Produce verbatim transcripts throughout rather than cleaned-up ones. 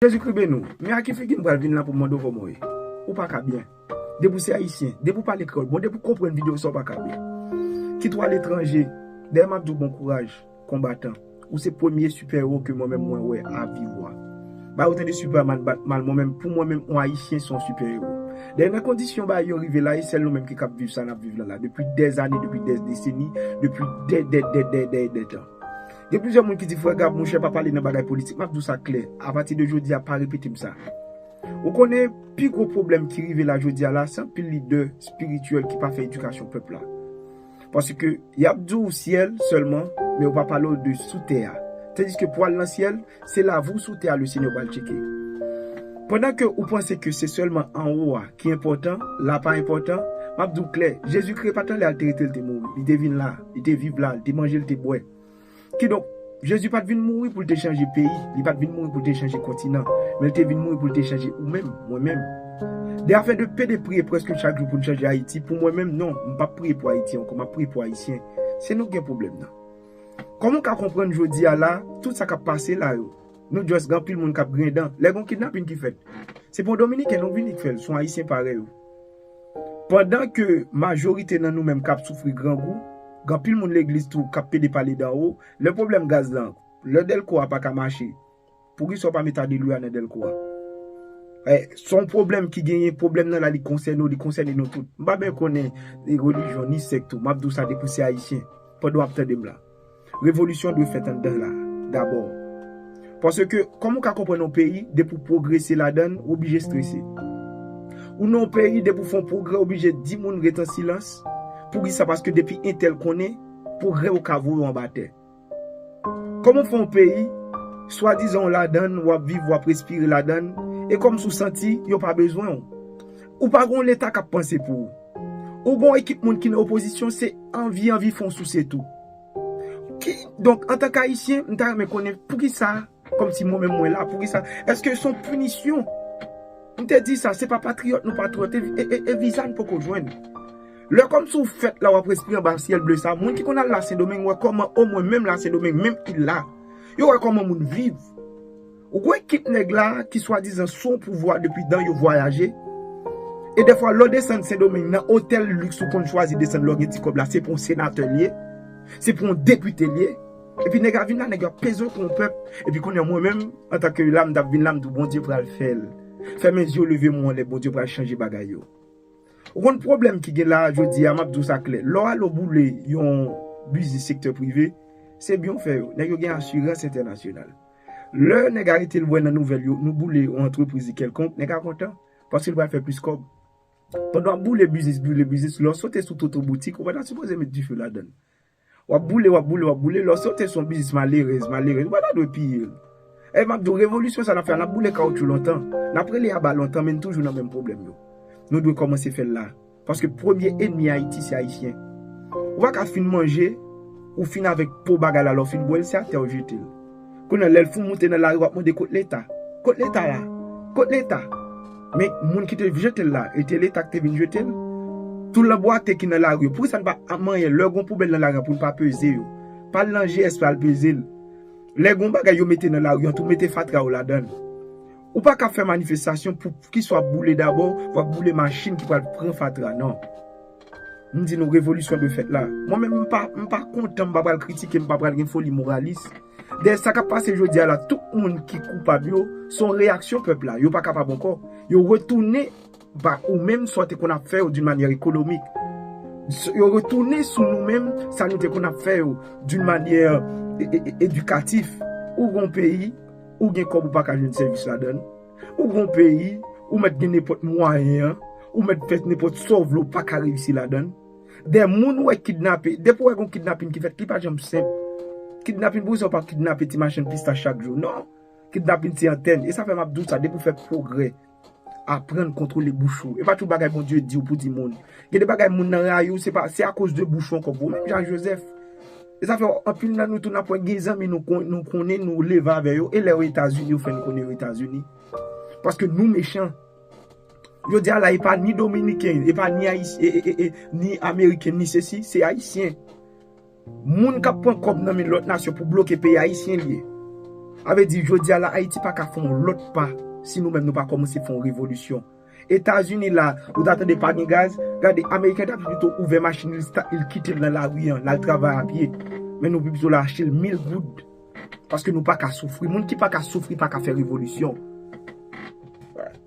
Jezikri beni w. Men a ki figi m pral vin la pou m mande w kòman w ye? Ou pa ka byen. Depi w se ayisyen, depi w pale kreyòl, bon, depi w konprann videyo sa, w pa ka byen. Kit w aletranje, dayè m ap di w bon kouraj, konbatan. Ou se premye sipè ewo ke mwen menm mwen wè a vi w a. Ba yo tande Superman, Batman, mwen menm, pou mwen menm, yon ayisyen se yon sipè ewo. Dayè nan kondisyon bagay yo rive la, e sèl nou menm ki kab viv sa n ap viv la la, depi dèzane, depi dèdeseni, depi dè, dè, dè, dè, dè, dè tan. Gen plizyè moun ki di, "Frè Gab, monchè, pa pale nan bagay politik." M ap di w sa klè, apati de jodi a, pa repete m sa. Ou konnen, pi gwo pwoblèm ki rive la jodi a la, se anpil lidè espirityèl ki pa fè edikasyon pèp la. Paske y ap di w syèl sèlman, men yo pa pale w de sou tè a. Tandiske pou al nan syèl, se lavi w sou tè a Lesenyè pral tcheke. Pandan ke ou panse ke se sèlman anwo a ki enpòtan, la pa enpòtan, m ap di w klè, Jezikri pa t anlè al te rete l te mouri. Li te vin la, li te viv la, li te manje, li te bwè. Kidonk, Jezi pa t vin mouri pou l te chanje peyi, li pa t vin mouri pou l te chanje kontinan, men l te vin mouri pou l te chanje ou menm, mwen menm. De afè de pede priye prèske chak jou pou n chanje Ayiti, pou mwen menm, non, m p ap priye pou Ayiti ankò, m ap priye pou Ayisyen. Se nou k gen pwoblèm nan. Kòman w ka konprann jodi a la, tout sa k ap pase la yo? Nou just gen anpil moun k ap griyen dan. Lè gon kidnapin ki fèt, se pa yon Dominiken non k vini k fè l, se yon Ayisyen parèy ou. Pandan ke majorite nan nou menm k ap soufri grangou, gen anpil moun legliz tou k ap pede pale dan wo, lè pwoblèm gaz lan, lè dèlko a pa ka mache, poukisa w pa met adeliya nan dèlko a? Eh, se yon pwoblèm ki genyen, pwoblèm nan la li konsène w, li konsène nou tout. M pa byen konnen ni relijyon, ni sèk tou, m ap di w sa depi w se ayisyen, pandan w ap tande m la. Revolisyon dwe fèt anndan la, dabò. Paske, kòman w ka konprann yon peyi, depi w pwogrese ladan l, w oblije strese? Ou nan yon peyi, depi w fè yon pwogrè, w oblije di moun ret an silans. Poukisa? Paske depi entèl konnen, pwogrè w ka voye w anba tè. Kòman w fè yon peyi, swadizan w ladan l, w ap viv, w ap respire ladan l, e kòmsi w santi yo pa bezwen w? Ou pa gen yon leta k ap panse pou ou. Ou gen yon ekip moun ki nan opozisyon, se anvi, anvi fè w souse tou. Ki, donk, antanke Ayisyen, m ta renmen konnen poukisa, kòmsi mwen menm mwen la, poukisa, èske se yon pinisyon? M te di sa, se pa patriyòt nou patriyòt, e, e, e, e viza n poko jwenn. Lè kòmsi w fèt la, w ap respire anba syèl ble sa, moun ki konn al la Sendomeng wè kòman omwen menm la Sendomeng, menm il la, yo wè kòman moun viv. Ou kwè kit nèg la ki swadizan sou yon pouvwa depi dan yo vwayaje? E dèfwa, lè w desann Sendomeng, nan otèl liks ou konn chwazi desann lè w gen ti kòb la, se pou yon senatè l ye, se pou yon depite l ye. Epi nèg la vin la, nèg yo ap peze w kon yon pèp. Epi kounye a, mwen menm, antanke la, m t ap vin la, m di w, Bondye pral fè l. Fèmen zye w, leve men w anlè, Bondye pral chanje bagay yo. Ou konn pwoblèm ki gen la, jodi a, m ap di w sa klè. Lè w ale w boule yon biznis sektè prive, se byen w fè yo. Nèg yo gen asirans entènasyonal. Lè nèg arete l wè nan nouvèl yo, nou boule yon antrepriz kèlkonk, nèg a kontan, paske l pral fè plis kòb. Pandan w ap boule biznis, boule biznis, lè w sote sou Toto Boutik, ou pa ta sipoze met dife ladan l. W ap boule, w ap boule, w ap boule, lè w sote sou yon biznis malerèz, malerèz, ou pa ta dwe piye l. E m ap di w, revolisyon sa n ap fè a, n ap boule kawotchou lontan, n ap rele aba lontan, men n toujou nan menm pwoblèm yo. Nou dwe kòmanse fè l la. Paske premye ènmi Ayiti se Ayisyen. Ou pa ka fin manje, ou fin avèk po bagay la, lè w fin bwè l, se atè w jete l. Kounye a, lè l fin moute nan lari, w ap mande kot Leta? Kot Leta la? Kot Leta? Men moun ki te jete l la, e te Leta ki te vin jete l. Tout lanbwate ki nan lari yo, poukisa n pa ap manyen lè gon poubèl nan lari a pou n pa peze yo? Pa al nan G S pa al peze l. Lè gon bagay yo mete nan lari an, tou mete fatra yo ladan l. Ou pa ka fè manifestasyon pou ki swa boule dabò, w ap boule machin ki pral pran fatra, non. M di nou revolisyon dwe fèt la. Mwen menm m pa, m pa kontan, m pa pral kritike, m pa pral gen foli moralis. Dèyè sa k ap pase jodi a la, tout moun ki koupab yo, se yon reyaksyon pèp la. Yo pa kapab ankò. Yo retounen ba ou menm sa w te konn ap fè yo d'une manière économique. S-, yo retounen sou nou menm sa nou te konn ap fè yo d'une manière é-, é-, é-, éducative. Ou gen yon peyi, ou gen kòb ou pa ka jwenn sèvis ladan l. Ou gen yon peyi, ou mèt gen nenpòt mwayen an, ou mèt fè nenpòt sa w vle, ou pa ka reyisi ladan l. Dè moun wè kidnape, depi w wè gen yon kidnapin ki fèt, li pa janm senp. Kidnapin, poukisa w pa kidnape ti machann pistach chak jou? Non. Kidnapin se antèn. E sa fè m ap di w sa, depi w fè pwogrè, aprann kontwole bouch ou. E pa tout bagay Bondye di w pou di moun. Gen de bagay moun nan rayi w, se pa, se akoz de bouch ou ankò. Ou menm jan Jozèf. E sa fè anpil nan nou tou n ap wè gen zanmi nou kon-, nou konnen, nou leve avè yo. E lè yo Etazini, yo fè n konnen yo Etazini. Paske nou mechan. Jodi a la, e pa ni Dominiken, e pa ni Ayis-, e, e, e, e, ni Ameriken, ni sesi, se Ayisyen. Moun k ap pran kòb nan men lòt nasyon pou bloke peyi Ayisyen li ye. Sa vle di, jodi a la, Ayiti pa ka fè yon lòt pa si nou menm nou pa kòmanse fè yon revolisyon. Etazini la, ou ta tande pa gen gaz, gade, Ameriken ta pito ouvè machin li, li kite l nan lari an, l al travay a pye. Men nou pi pito l achte l mil goud. Paske nou pa ka soufri. Moun ki pa ka soufri pa ka fè revolisyon.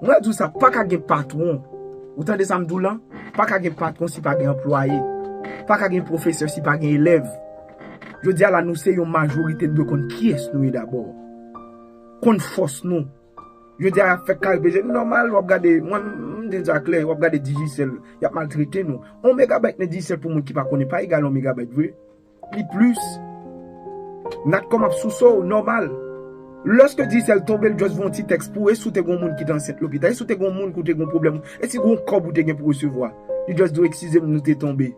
Mwen di w sa, pa ka gen patwon. Ou tande sa m di w lan? Pa ka gen patwon si pa gen anplwaye. Pa ka gen pwofesè si pa gen elèv. Jodi a la, nou se yon majorite, nou dwe konn kiyès nou ye dabò. Konn fòs nou. Jodi a, y ap fè karibe, se nòmal, w ap gade, mwen, m di sa klè, w ap gade Digicel, y ap maltrete nou. Yon megabayt nan Digicel pou moun ki pa konnen pa egal yon megabayt vre. Li plis. Natcom ap souse w, nòmal. Lèske Digicel tonbe, l just voye yon ti tèks pou ou, e si w te gen yon moun ki te ansent lopital, e si w te gen yon moun ki w te gen yon pwoblèm, e si gen yon kòb ou te gen pou resevwa, li just di w, "Eskize m, nou te tonbe."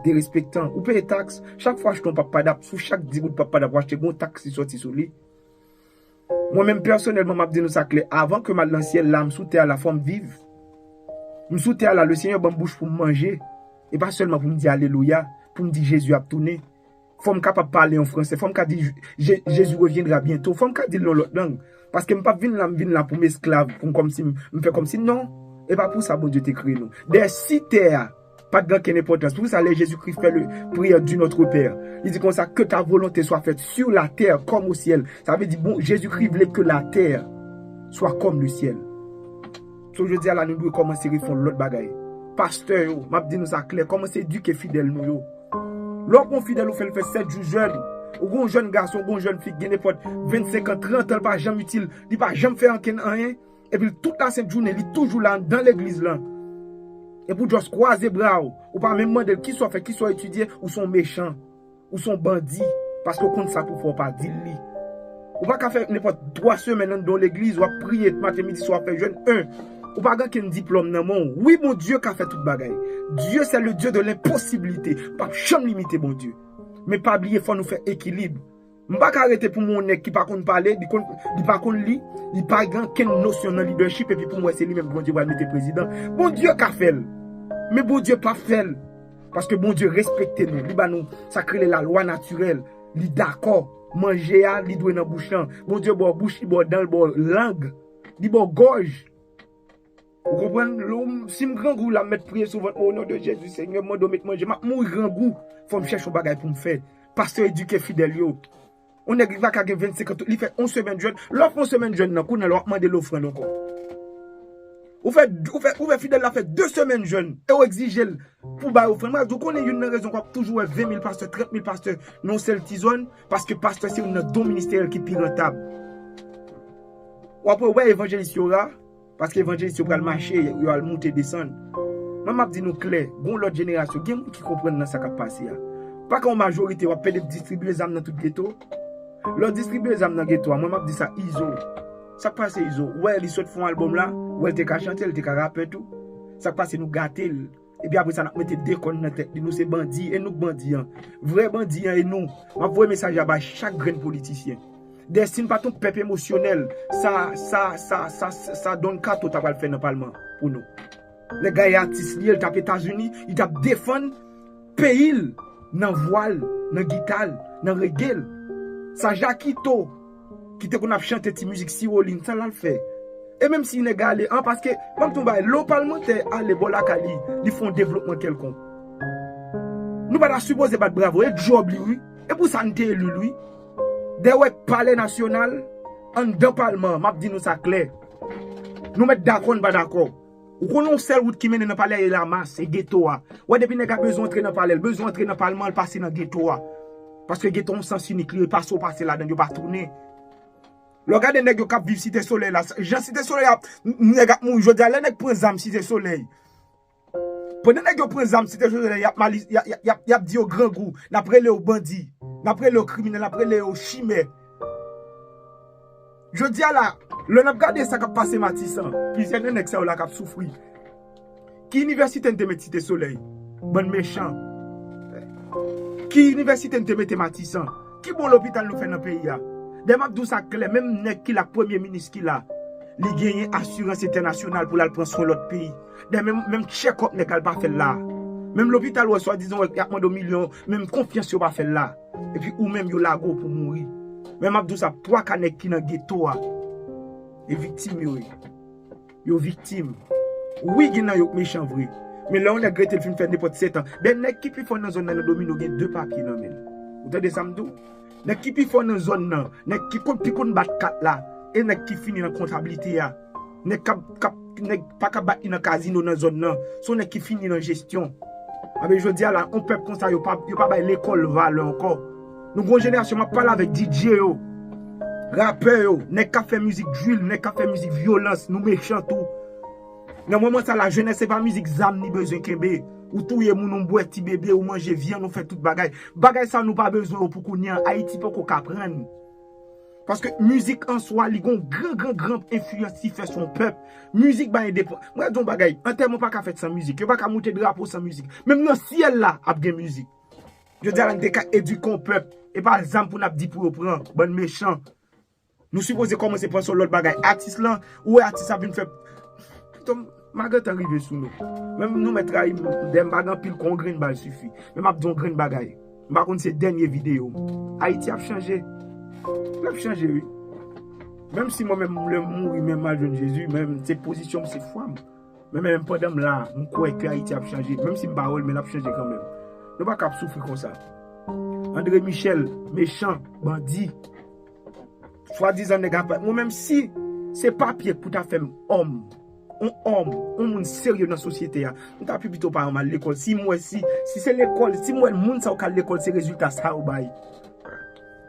Derespektan. Ou peye taks, chak fwa w achte yon pap padap, sou chak dis goud pap padap ou achte, gen yon taks ki sòti sou li. Mwen menm pèsonèlman, m ap di nou sa klè, avan ke m al nan syèl la, m sou tè a la, fò m viv. M sou tè a la, Lesenyè ban m bouch pou m manje. E pa sèlman pou m di alelouya, pou m di Jezi ap tounen. Fò m kapab pale an fransè, fò m ka di Je- Jésus reviendra bientôt, fò m ka di l nan lòt lang. Paske m p ap vin la, m vin la pou m esklav, pou m kòmsi m, m fè kòmsi, non. E pa pou sa Bondye te kreye nou. Dayè, si tè a pa t gen ankenn enpòtans. Pou sa, lè Jezikri fè le priyè du Notre Père, li di konsa, "Que ta volonté soit faite sur la terre comme au ciel." Sa vle di, bon, Jezikri vle ke latè swa kòm le syèl. So, jodi a la, nou dwe kòmanse refè yon lòt bagay. Pastè yo, m ap di nou sa klè, kòmanse edike fidèl nou yo. Lè w pran yon fidèl, ou fè l fè sèt jou jèn, ou gen yon jèn gason, ou gen yon jèn fi ki gen nenpòt vennsenk an, trant an, li pa janm itil, li pa janm fè ankenn anyen, epi l tout lasent jounen, li toujou la anndan legliz lan. Epi w just kwaze bra w, ou pa menm mande l kisa w fè, kisa w etidye, ou se yon mechan, ou se yon bandi, paske w konn sa pou fè, w pa di l li. Ou pa ka fè nenpòt twa semèn anndan yon legliz, w ap priye maten, midi, swa, w ap fè jèn, en, ou pa gen kenn diplòm nan men w. Wi, Bondye ka fè tout bagay. Dieu, c'est le Dieu de l'impossibilité. P ap janm limite Bondye. Men pa bliye, fò nou fè ekilib. M pa ka rete pou m wè yon nèg ki pa konn pale, li konn, li pa konn li, li pa gen kenn nosyon nan lidèchip, epi pou m wè se li menm Bondye pral mete prezidan. Bondye ka fè l. Men Bondye p ap fè l. Paske Bondye respekte nou. Li ba nou sa k rele lalwa natirèl. Li dakò. Manje a, li dwe nan bouch lan. Bondye ba w bouch, li ba w dan, li ba w lang. Li ba w gòj. Ou konprann? Lè w, si m grangou la, m mèt priye sou vant mwen, "O non de Jezi, Senyè, m mande w met manje." M ap mouri grangou. Fò m chèche yon bagay pou m fè. Pastè edike fidèl yo. Yon nèg li pa ka gen vennsenk an, li fè yon semèn jèn. Lè w fè yon semèn jèn nan, kounye a la w ap mande l ofrann ankò. Ou fè, ou fè, ou fè fidèl la fè de semèn jèn, e w egzije l pou bay ofrann. Mwen di w, konnen youn nan rezon k ap toujou wè ven mil pastè, trant mil pastè nan yon sèl ti zòn, paske pastè se youn nan don ministeryèl ki pi rantab. W ap wè, wè evanjelis yo ra, paske evanjelis yo pral mache, yo al moute desann. Mwen m ap di nou klè, gen yon lòt jenerasyon, gen moun ki konprann nan sa k ap pase a. Pa ka yon majorite, w ap pede distribiye zam nan tout geto. Lè w distribiye zam nan geto a, mwen m ap di sa, Izo. Sa k pase Izo? Ou wè li sot fè yon albòm la, ou wè l te ka chante, l te ka rapè tou. Sa k pase nou gate l? Epi apre sa, n ap mete de kòn nan tèt li. Nou se bandi, e nou k bandi an. Vrè bandi an, e nou. M ap voye mesaj la bay chak grenn politisyen. Dèyè, si n pa t yon pèp emosyonèl, sa, sa, sa, sa, sa, sa Don Kato ta pral fè nan palman pou nou. Nèg la e atis li ye, l t ap Etazini, li t ap defann peyi l nan vwa l, nan gita l, nan rege l. Sa Jakito ki te konn ap chante ti mizik siwolin, sa l al fè? E menm si nèg la ale, an, paske, ban m di w yon bagay, lè yon palmantè ale bò lakay li, li fè yon devlopman kèlkonk, nou pa ta sipoze bat bravo, e djòb li, wi. E pou sa n te eli l, wi. Dèyè w wè palè nasyonal, anndan palman an, m ap di nou sa klè. Nou mèt dakò, n pa dakò. Ou konnen yon sèl wout ki mennen nan palè a, e Lamas, e geto a. W wè depi nèg la bezwen antre nan palè, l bezwen antre nan palman, l pase nan geto a. Paske geto a yon sans inik li ye, pase w pase ladan l, yo pa tounen. Lè w gade nèg yo k ap viv Site Solèy la, jan Site Solèy ap, nèg ap mouri jodi a, lè nèg pran zam Site Solèy. Pandan nèg yo pran zam Site Solèy, y ap mali-, y a-, y a-, y ap, y ap di yo grangou, n ap rele yo bandi, n ap rele yo kriminèl, n ap rele yo chimè. Jodi a la, lè n ap gade sa k ap pase Matisan, plizyè nan nèg sa yo la k ap soufri. Ki inivèsite n te met Site Solèy? Bann mechan. Ki inivèsite n te mete Matisan? Ki bon lopital nou fè nan peyi a? Dayè m ap di w sa klè, menm nèg ki la, premye minis ki la, li genyen asirans entènasyonal pou l al pran swen lòt peyi. Dayè menm, menm check up nèg la, l pa fè l la. Menm lopital ou wè swadizan wè y ap mande w milyon, menm konfyans yo pa fè l la. Epi ou menm yo lage w pou mouri. Men m ap di w sa, twa ka nèg ki nan geto a, e viktim yo ye. Yo viktim. Wi, gen nan yo k mechan vre. Men lè yon nèg rete l fin fè nenpòt sèt an. Ben, nèg ki pi fò nan zòn nan, nan domino, gen de papye nan men l. Ou tande sa m di w? Nèg ki pi fò nan zòn nan, nèg ki konn pi konn bat kat la, e nèg ki fini nan kontablite a. Nèg k ap, k ap, nèg pa ka bat li nan kazino nan zòn nan. Se yon nèg ki fini nan jesyon. Anben, jodi a la, yon pèp konsa, yo pa, yo pa bay lekòl valè ankò. Nou gon jenerasyon, m ap pale avèk D J yo, rapè yo, nèg k ap fè mizik drill, nèg k ap fè mizik vyolans, nou mechan tou. Nan moman sa, lajenès se pa mizik zam li bezwen kenbe. Ou touye moun, ou bwè ti bebe, ou manje vyann, ou fè tout bagay. Bagay sa nou pa bezwen yo pou kounye an. Ayiti poko ka prann. Paske mizik an swa, li gon gran, gran, gran enfliyans li fè sou yon pèp. Mizik bay endepan-, mwen di yon bagay, antèman pa ka fèt san mizik. Yo pa ka moute drapo san mizik. Menm nan syèl la, ap gen mizik. Jodi a la, n te ka edike yon pèp. E pa zam pou n ap di pou yo pran, bann mechan. Nou sipoze kòmanse panse yon lòt bagay. Atis lan, ou wè atis ap vin fè. Pito, m a gentan rive sou nou. Menm nou mèt rayi m, dèyè m pa gen anpil kon grenn bal sifi. Men m ap di yon grenn bagay. M pa konn se dènye videyo m. Ayiti ap chanje. L ap chanje, wi. Menm si mwen menm, lè m mouri, men m al jwenn Jezi, men se pozisyon m, se fwa m. Men menm pandan m la, m kwè ke Ayiti ap chanje. Menm si m pa wè l, men l ap chanje kanmenm. Nou pa ka ap soufri konsa. André Michel, mechan, bandi. Swadizan nèg apa. Mwen menm si se papye k pou ta fè m òm, yon òm, yon moun serye nan sosyete a, m ta pi pito pa al lekòl. Si m wè si, si se lekòl, si m wè moun sa yo k al lekòl, se rezilta sa yo bay.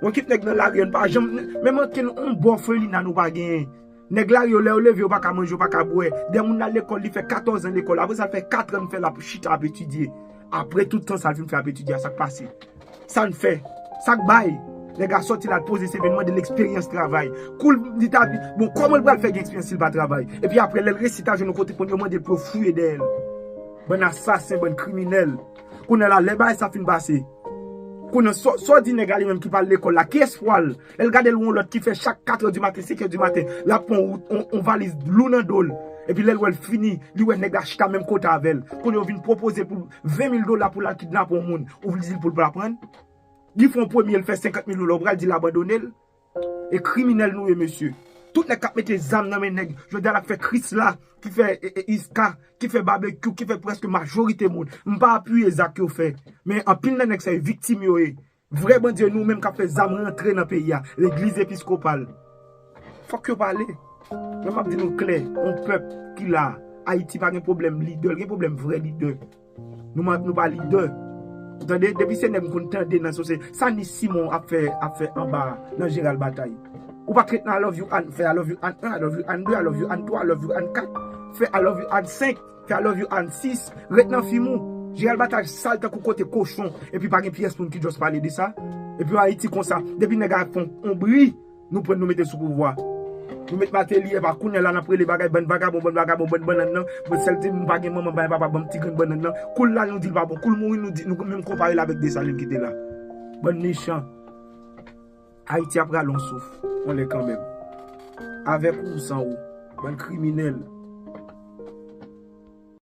Mwen kit nèg nan lari an, pa janm, menm ankenn yon bò felina nou pa genyen. Nèg lari yo, lè yo leve, yo pa ka manje, yo pa ka bwè. Dè moun nan lekòl, li fè katòz an lekòl. Apre sa, l fè kat an, l fè l ap chita, ap etidye. Apre tout tan sa, l fin fè ap etidye a, sa k pase? Sa n fè? Sa k bay? Nèg la sòti la, l poze seve, l mande l eksperyans travay. Kou l di ta, bon, kòman l pral fè gen eksperyans si l pa travay? Epi apre, lè l resi ta jwenn yon kote pou yo mande l pou yo fouye dèyè l. Bann asasen, bann kriminèl. Kounye a la, lè bagay sa fin pase, kounye a, sa w di nèg la li menm ki pa al lekòl la, ki espwa l? Lè l gade l wè yon lòt ki fè chak katrè di maten, senkè di maten, l ap pran yon, yon, yon valiz lou nan do l. Epi lè l wè l fini, li wè nèg la chita menm kote avè l. Kounye a, yo vin pwopoze l pou ven mil dola pou l al kidnape yon moun. Ou vle di l pou l pa pran? Li fè yon premye, l fè senkant mil dola, ou pral di l abandone l? E kriminèl nou ye, mesye. Tout nèg k ap mete zam nan men nèg, jodi a l ap fè Krisla, ki fè, e, e, Iska, ki fè Babekyou, ki fè prèske majorite moun. M pa apiye zak yo fè. Men anpil nan nèg sa yo viktim yo ye. Vrè bandi yo, nou menm k ap fè zam rantre nan peyi a. Legliz episkopal. Fòk yo pale. Mwen m ap di nou klè, yon pèp ki la, Ayiti pa gen pwoblèm lidè, l gen pwoblèm vrè lidè. Nou, nou pa lidè. Ou tande? Depi se nèg m konn tande nan sosyete, sa Nice Simon ap fè, ap fè anba nan Jeral Batay. Ou pa t ret nan I love you Ann, fè I love you Ann en, I love you Ann de, I love you Ann twa, I love you Ann kat, fè I love you Ann senk, fè I love you Ann sis, ret nan fim ou. Jeral Batay sal tankou kote kochon, epi pa gen pyès moun ki just pale de sa. Epi Ayiti konsa, depi nèg la fè yon bri, nou pran, nou mete sou pouvwa. Nou met Mateli, epa kounye a la n ap rele bagay bann vagabon, bann vagabon, bann bannann nan. Bon, sèl ti m pa gen manman, bay papa, ban m ti grenn bannann nan. Kou l la, nou di l pa bon. Kou l mouri, nou di, nou menm konpare l avèk Desalin ki te la. Bann mechan. Ayiti ap rale yon souf, yon lè kanmenm. Avèk ou, san ou. Bann kriminèl.